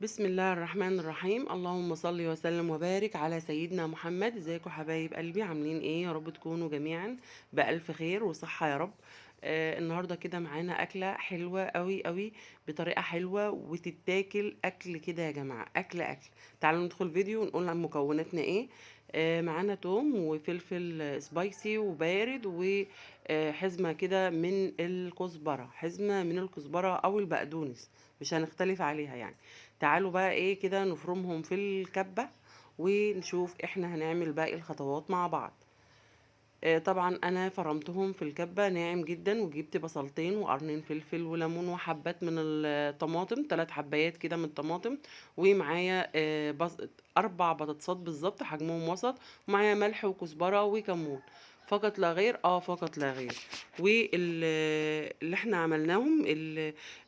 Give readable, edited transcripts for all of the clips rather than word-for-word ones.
بسم الله الرحمن الرحيم. اللهم صل وسلم وبارك على سيدنا محمد. ازيكم حبايب قلبي؟ عاملين ايه؟ يا رب تكونوا جميعا بألف خير وصحة يا رب. النهارده كده معانا أكلة حلوة قوي قوي بطريقة حلوة وتتاكل أكل كده يا جماعة، أكل أكل. تعالوا ندخل فيديو ونقول عن مكوناتنا ايه. معانا توم وفلفل سبايسي وبارد وحزمة كده من الكزبرة، حزمة من الكزبرة أو البقدونس، مش هنختلف عليها يعني. تعالوا بقى ايه كده نفرمهم في الكبة ونشوف احنا هنعمل باقي الخطوات مع بعض. طبعا انا فرمتهم في الكبة ناعم جدا، وجبت بصلتين وقرنين فلفل وليمون وحبات من الطماطم، 3 حبايات كده من الطماطم، ومعايا 4 بطاطسات بالظبط حجمهم وسط، ومعايا ملح وكزبرة وكمون فقط لا غير. فقط لا غير. واللي احنا عملناهم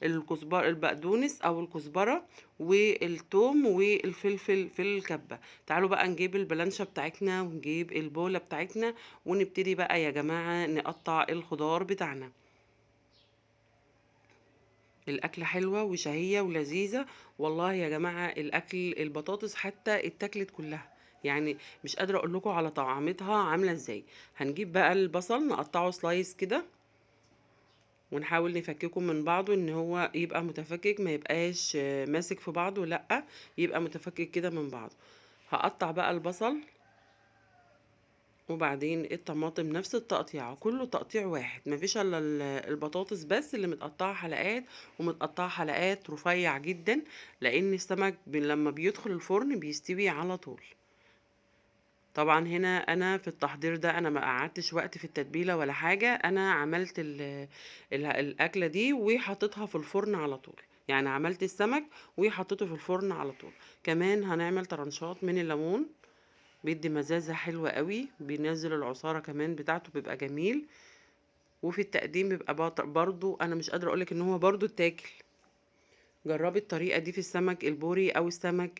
الكزبرة، البقدونس او الكزبرة والثوم والفلفل في الكبة. تعالوا بقى نجيب البلانشة بتاعتنا ونجيب البولة بتاعتنا ونبتدي بقى يا جماعة نقطع الخضار بتاعنا. الأكلة حلوة وشهية ولذيذة والله يا جماعة. الأكل البطاطس حتى اتاكلت كلها، مش قادرة أقول لكم على طعامتها عاملة إزاي. هنجيب بقى البصل نقطعه سلايس كده ونحاول نفككه من بعضه، إن هو يبقى متفكك، ما يبقاش ماسك في بعضه، لأ يبقى متفكك كده من بعضه. هقطع بقى البصل وبعدين الطماطم نفس التقطيعة، كله تقطيع واحد، مفيش إلا البطاطس بس اللي متقطعة حلقات، ومتقطعة حلقات رفيع جدا، لأن السمك لما بيدخل الفرن بيستوي على طول. طبعا هنا أنا في التحضير ده أنا ما قعدتش وقت في التتبيلة ولا حاجة، أنا عملت الأكلة دي وحطيتها في الفرن على طول، يعني عملت السمك وحطيته في الفرن على طول. كمان هنعمل طرنشات من الليمون، بيدي مزازة حلوة قوي، بينزل العصارة كمان بتاعته بيبقى جميل، وفي التقديم بيبقى برضو أنا مش قادرة أقولك إن هو برضو اتاكل. جربي الطريقة دي في السمك البوري أو السمك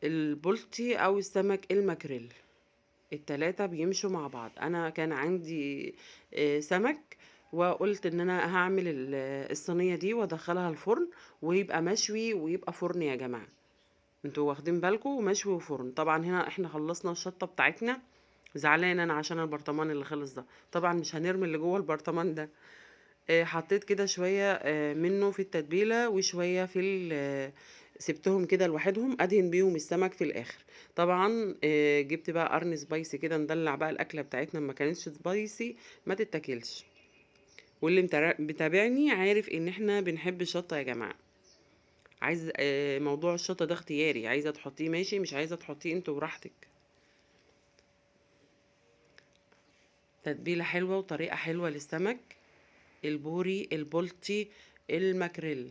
البلطي أو السمك الماكريل، التلاتة بيمشوا مع بعض. أنا كان عندي سمك وقلت إن أنا هعمل الصينية دي وأدخلها الفرن ويبقى مشوي ويبقى فرن يا جماعة، انتوا واخدين بالكم، مشوي وفرن. طبعا هنا احنا خلصنا الشطة بتاعتنا، زعلانة انا عشان البرطمان اللي خلص ده، طبعا مش هنرمي اللي جوه البرطمان ده. حطيت كده شوية منه في التتبيلة وشوية في سبتهم كده لوحدهم ادهن بيهم السمك في الاخر. طبعا جبت بقى قرن سبايسي كده ندلع بقى الاكلة بتاعتنا، ما كانتش سبايسي ما تتاكلش. واللي متابعني عارف ان احنا بنحب الشطة يا جماعة. موضوع الشطة ده اختياري، عايزة تحطيه ماشي، مش عايزة تحطيه انتوا براحتك. تتبيلة حلوة وطريقة حلوة للسمك البوري البلطي الماكريل،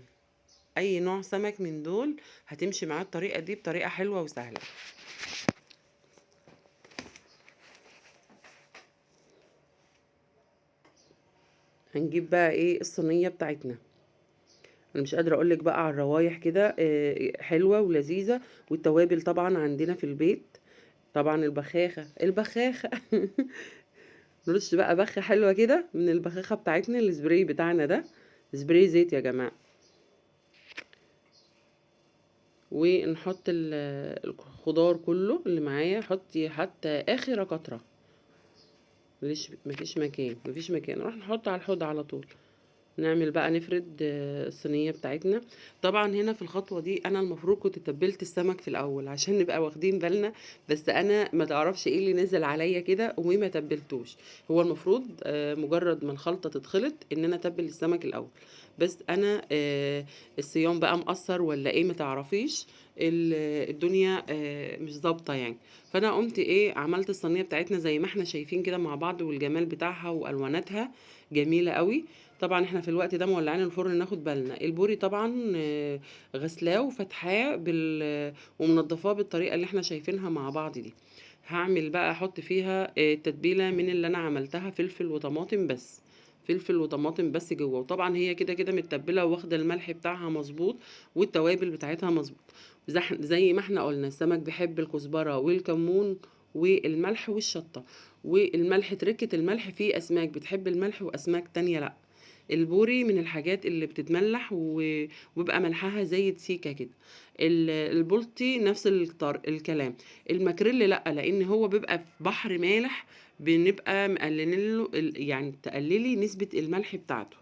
اي نوع سمك من دول هتمشي معاه الطريقة دي بطريقة حلوة وسهلة. هنجيب بقى ايه الصينية بتاعتنا. انا مش قادرة اقولك بقى على الروايح كده، حلوة ولذيذة، والتوابل طبعا عندنا في البيت، طبعا البخاخة، البخاخة نرش بقى بخة حلوة كده من البخاخة بتاعتنا، السبراي بتاعنا ده سبراي زيت يا جماعة. ونحط الخضار كله اللي معايا، حطي حتى اخر قطرة، مفيش مكان، مفيش مكان، نروح نحط على الحوض على طول. نعمل بقى نفرد الصينية بتاعتنا. طبعا هنا في الخطوة دي انا المفروض كنت تبلت السمك في الاول عشان نبقى واخدين بالنا، بس انا ما تعرفش ايه اللي نزل عليا كده وما تبلتوش. هو المفروض مجرد ما الخلطة تتخلط ان انا اتبل السمك الاول، بس انا الصيام بقى مقصر ولا ايه ما تعرفيش، الدنيا مش ظابطة يعني. فانا قمت ايه عملت الصينية بتاعتنا زي ما احنا شايفين كده مع بعض، والجمال بتاعها والواناتها جميلة قوي. طبعا احنا في الوقت ده مولعين الفرن، ناخد بالنا. البوري طبعا، غسلاه وفتحاه ومنضفاه بالطريقه اللي احنا شايفينها مع بعض دي. هعمل بقى احط فيها تتبيله من اللي انا عملتها، فلفل وطماطم بس، فلفل وطماطم بس جوه. وطبعا هي كده كده متبله واخده الملح بتاعها مظبوط والتوابل بتاعتها مظبوط. زي ما احنا قلنا السمك بيحب الكزبره والكمون والملح والشطه والملح، تركه الملح في اسماك بتحب الملح واسماك تانية لا. البوري من الحاجات اللي بتتملح وبيبقى ملحها زي سيكة كده. البلطي نفس الكلام. الماكريل لأ، لأن هو بيبقى في بحر مالح، بنبقى مقللين له يعني تقللي نسبة الملح بتاعته.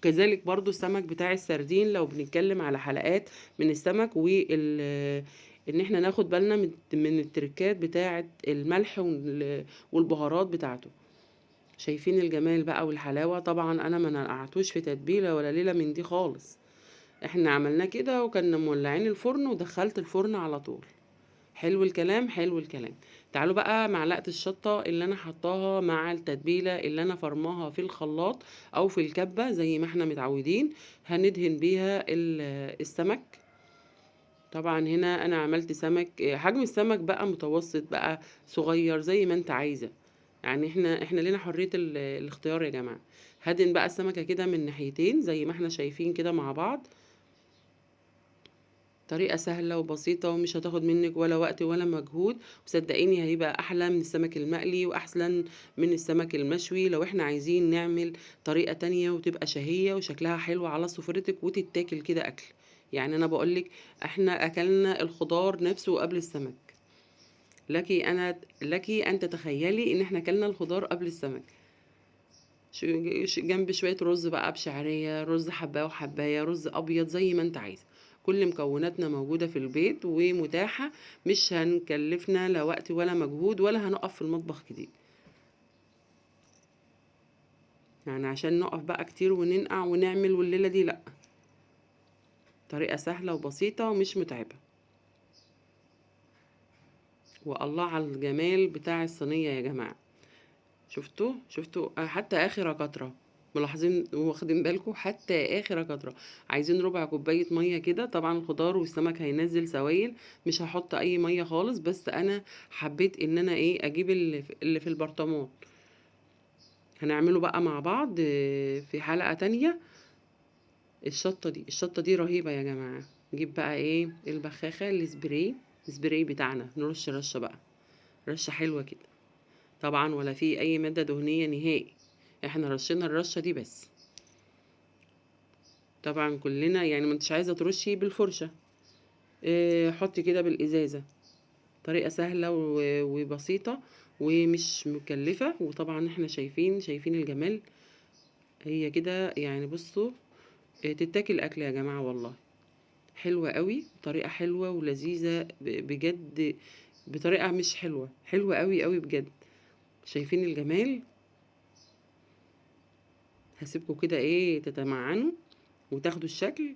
كذلك برضو السمك بتاع السردين، لو بنتكلم على حلقات من السمك ان احنا ناخد بالنا من التركات بتاعة الملح والبهارات بتاعته. شايفين الجمال بقى والحلاوة. طبعا انا ما نقعتوش في تتبيلة ولا ليلة من دي خالص، احنا عملناه كده وكنا مولعين الفرن ودخلت الفرن على طول. حلو الكلام، حلو الكلام. تعالوا بقى معلقة الشطة اللي انا حطاها مع التتبيلة اللي انا فرماها في الخلاط او في الكبة زي ما احنا متعودين، هندهن بيها السمك. طبعا هنا انا عملت سمك، حجم السمك بقى متوسط بقى صغير زي ما انت عايزة، يعني احنا لنا حرية الاختيار يا جماعة. هدهن بقى السمكة كده من ناحيتين زي ما احنا شايفين كده مع بعض. طريقة سهلة وبسيطة ومش هتاخد منك ولا وقت ولا مجهود، وصدقيني هيبقى أحلى من السمك المقلي وأحسن من السمك المشوي. لو احنا عايزين نعمل طريقة تانية وتبقى شهية وشكلها حلو على سفرتك وتتاكل كده أكل، يعني أنا بقولك احنا أكلنا الخضار نفسه قبل السمك. لك أن تتخيلي إن احنا أكلنا الخضار قبل السمك. جنب شوية رز بقى بشعرية، رز حباية وحباية، رز أبيض، زي ما انت عايزة. كل مكوناتنا موجودة في البيت ومتاحة، مش هنكلفنا لا وقت ولا مجهود ولا هنقف في المطبخ كتير، يعني عشان نقف بقى كتير وننقع ونعمل والليلة دي، لأ. طريقة سهلة وبسيطة ومش متعبة. والله على الجمال بتاع الصينية يا جماعة. شفتوا؟ شفتوا حتى آخر قطرة، ملاحظين واخدين بالكم؟ حتى آخر قطرة. عايزين ربع كوباية مية كده. طبعا الخضار والسمك هينزل سوائل، مش هحط أي مية خالص، بس أنا حبيت إن أنا أجيب اللي في البرطمان. هنعمله بقى مع بعض في حلقة تانية. الشطة دي رهيبة يا جماعة. نجيب بقى البخاخة، السبراي بتاعنا، نرش رشة بقى، رشة حلوة كده. طبعا ولا في أي مادة دهنية نهائي، احنا رشينا الرشة دي بس. طبعا كلنا ما انتش عايزة ترشي بالفرشة، حطي كده بالإزازة. طريقة سهلة وبسيطة ومش مكلفة. وطبعا احنا شايفين الجمال. هي كده بصوا، تتاكل أكل يا جماعة والله، حلوة قوي، طريقة حلوة ولذيذة بجد، بطريقة مش حلوة، حلوة قوي قوي بجد. شايفين الجمال؟ هسيبكم كده تتمعنوا وتاخدوا الشكل.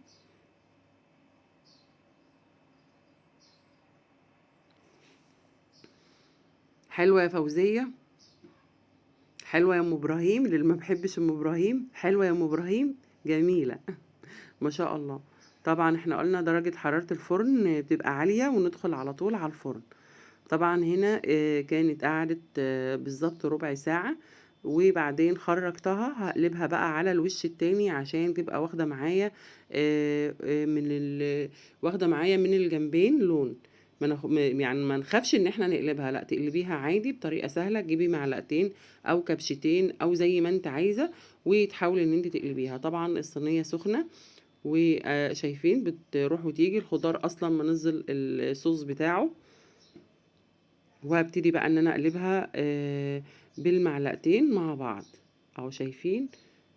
حلوة يا فوزية، حلوة يا ام ابراهيم، للي ما بحبش ام ابراهيم، حلوة يا ام ابراهيم، جميلة ما شاء الله. طبعا احنا قلنا درجة حرارة الفرن بتبقى عالية، وندخل على طول على الفرن. طبعا هنا، كانت قعدت، بالظبط ربع ساعة، وبعدين خرجتها. هقلبها بقى على الوش التاني عشان تبقى واخدة معايا، واخدة معايا من الجنبين لون. ما نخافش ان احنا نقلبها، لا تقلبيها عادي بطريقة سهلة. تجيبي معلقتين او كبشتين او زي ما انت عايزة وتحاولي ان انت تقلبيها. طبعا الصينية سخنة وشايفين بتروح وتيجي، الخضار اصلا منزل الصوص بتاعه. وهبتدي بقى ان انا اقلبها، بالمعلقتين مع بعض اهو. شايفين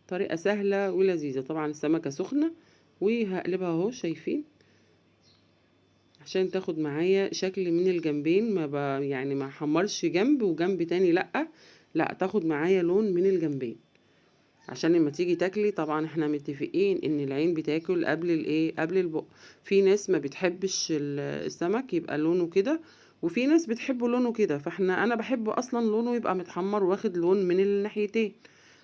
طريقة سهلة ولذيذة. طبعا السمكة سخنة وهقلبها اهو، شايفين، عشان تاخد معايا شكل من الجنبين، ما حمرش جنب وجنب تاني، لا لا تاخد معايا لون من الجنبين عشان لما تيجي تاكلي. طبعا احنا متفقين ان العين بتاكل قبل الايه، قبل البق. في ناس ما بتحبش السمك يبقى لونه كده، وفي ناس بتحبه لونه كده، انا بحبه اصلا لونه يبقى متحمر واخد لون من الناحيتين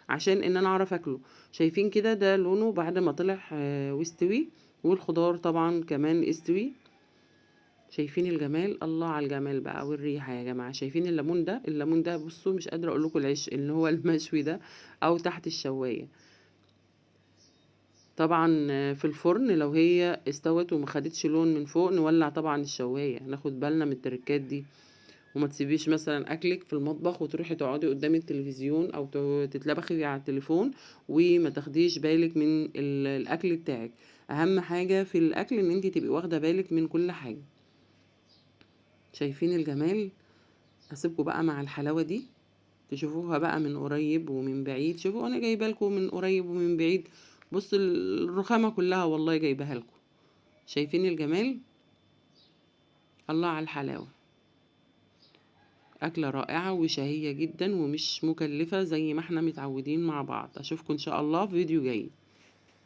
عشان ان انا اعرف اكله. شايفين كده ده لونه بعد ما طلع، واستوي، والخضار طبعا كمان استوي. شايفين الجمال؟ الله على الجمال بقى والريحه يا جماعه. شايفين الليمون ده؟ الليمون ده بصوا مش قادره اقول لكم، العيش اللي هو المشوي ده او تحت الشوايه. طبعا في الفرن لو هي استوت وما خدتش لون من فوق نولع طبعا الشوايه، ناخد بالنا من التركات دي. وما تسيبيش مثلا اكلك في المطبخ وتروحي تقعدي قدام التلفزيون او تتلبخي على التليفون وما تاخديش بالك من الاكل بتاعك. اهم حاجة في الاكل ان انت تبقي واخدة بالك من كل حاجة. شايفين الجمال؟ هسيبكم بقى مع الحلاوة دي تشوفوها بقى من قريب ومن بعيد. شوفوا انا جايبه لكم من قريب ومن بعيد، بصوا الرخامة كلها والله جايبها لكم. شايفين الجمال؟ الله على الحلاوة. أكلة رائعة وشهية جدا ومش مكلفة زي ما احنا متعودين مع بعض. أشوفكم إن شاء الله في فيديو جاي.